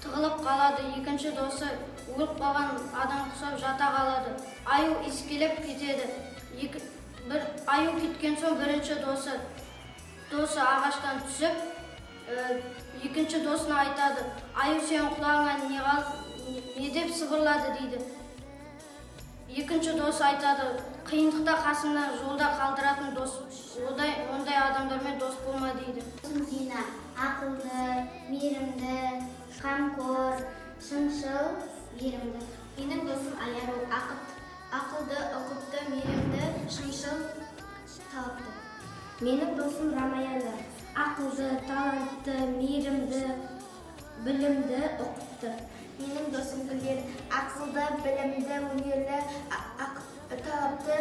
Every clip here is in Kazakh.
Тығылып қалады. Екінші досы өліп қалған адам құсап жата қалады. Аю иіскелеп кетеді. Бір аю кеткен соң бірінші досы ағаштан түсіп, екінші досына айтады: аю сенің құлағыңа не деп сыбырлады дейді. Екінші досы айтады: қиындықта қасыңнан жолда қалдыратын дос, ондай адамдармен дос болма дейді. Досым Дина ақылды, мейірімді, қамқор, шыншыл, мейірімді. Менің досым Аяру ақылды, ұқыпты, мейірімді, шыншыл, талапты. Менің досым Рамаяна ақылды, талантты, мейірімді, білімді, ұқыпты. Менің досым Гүлден ақылды, білімді, өнерлі, талапты,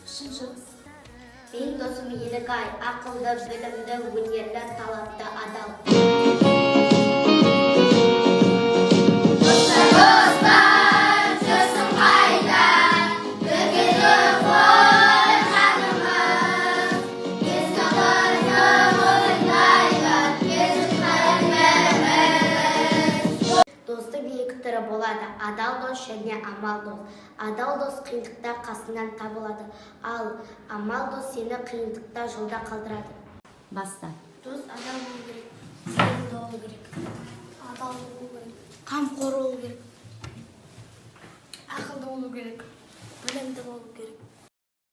шыншыл. Менің досым Елігай ақылды, білімді, өнерлі, талапты, адал. Достар, жүрсің қайда? Бірге қой жанымыз. Ескі ғұмыр ойнайды, бәріміз. Достың екі түрі болады: адал дос және амал дос. Адал дос қиындықта қасынан табылады, ал амал дос сені қиындықта жолда қалдырады. Баста. Дос адал болу керек, сенімді болу керек, адал болу керек, қамқор болу керек, ақылды болу керек, білімді болу керек.